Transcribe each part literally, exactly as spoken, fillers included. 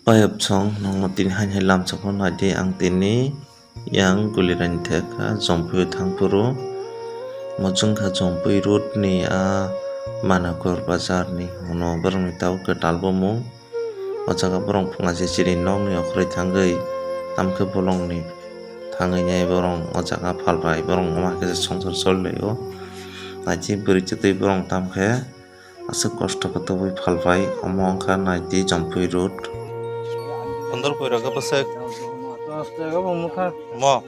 Ayapsong nokno tini haini hai lamsao naidi ang tini yang Gulirani thekha Jompui thangphuru. Mojwngkha Jompui road ni a Manakor bazar ni uno borokni tabuk kwtal bumung. O jaga borok phunga je chini nokni okhoroi thangwi tamkhe bolongni thangwi nai borok o jaga phalbai borok wngma khe je songsar cholilaio. Naitwi bwrwi chwtwi borok tamkhe aswk kosto khe tubui phalbai omo wngkha naitwi Jompui road. Kondol pui rok bwswk. Mo.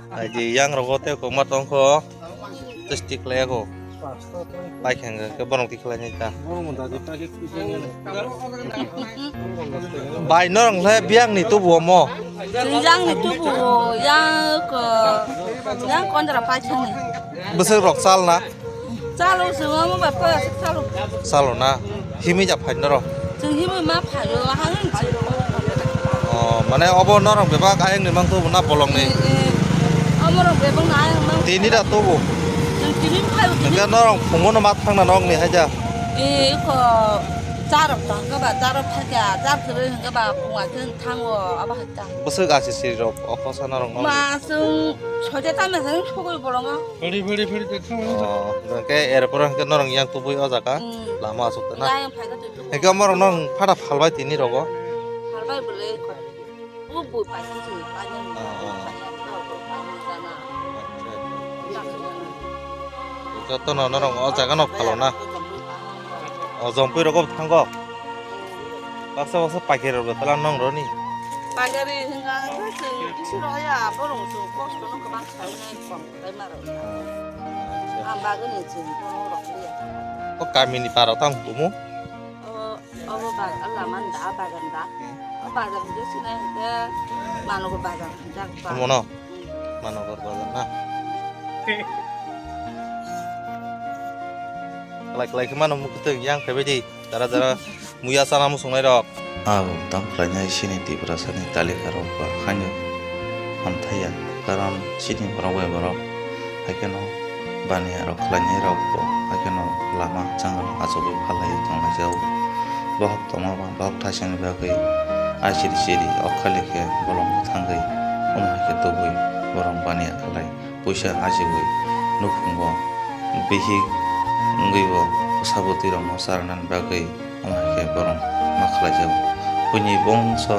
Naitwi yang rogo tei kokma tongkho. Testi khlai ako. Pai khe hwnkhe borok twi khlai nai ta. Bai norok le biyang ni tubu omo. Yang ni tubu yang ko yang kondra pai thani. Bwswk rok chal na? Chalo se omo bai pa chalo. Chalo na. Himwi ja phai norok. Chwng himwi ma phaio, ahang se. Oh, mane obo norok bebak ayang ni mang tubu na bolong ni? Eh, eh. Omo rok bebak na ayang mang. Tini da tubu. Chwng tini phai tini. Hingke norok phungo no mat thang na nok ni haja. Eh, ko charok ta hingke ba charok thakya, char khe hingke ba phunga khe thango abo hai ta. Bwswk asi siri rok oko sa norok no. Ma chwng soite ta me thang sogoi bolongo. Phiri, phiri, phiri, phiri, phiri. Oh, hingke er pore hingke norok yang tubui o jaga. Hmm. Lama asuk ta na. Yang phai ka tu. Hingke omo rok no phata phalbai tini rogo. Phalbai bole ko. O bui pai sa se pai ni. Ah, ah. Joto no norok o jaga no phalo na. O Jompui rogo thango. Baksa baksa paikari rok tala nong roni. Paikari hingka hingka se isi roya borong se kosto no kwbang sai nai kom kai maro. Ang bagwi ni se borong rok liya. O kamini parok tang kumu? O, obo bag-, lama ni da, bagan da. Hmm. O bagan de sini de manogo bagan da. Omo no? Hmm. Manogo bagan na? Kalai kalai khe mano mukhutung yang phaibai di. Dara dara muya sana musung nai rok. Ang tang khlainai sini Tiprasa ni talika rok ba haino hamthaiya, karon sini borok bai borok. Haikheno baniya rok khlainai rok bo haikheno lama jangalo achugwi phalai tongnai jago. Bohok tongma ba bohok thaisani bagwi ai chiri chiri ok khali khe bolongo thangwi omo hai khe tubui borok baniya khlai puisa ajiwi nukhungo bihik wngwi bo bwsa bwtwi rokno charwnani bagwi. Omo hai khe borok ma khlai jago. Buini bongso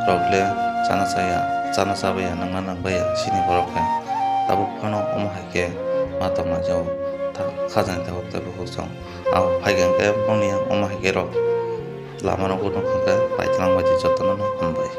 rok le chana chaya, chana chabaya, nangna nangbaya sini borok khe. Tabuk phano omo hai khe ma tongma jago. Tha-, khajani tabuk tei bukhuk song. Abo phai khe hwnkhe bongni omo hai khe rok lama rogo nukha khe paitlang bai jotono no hambai.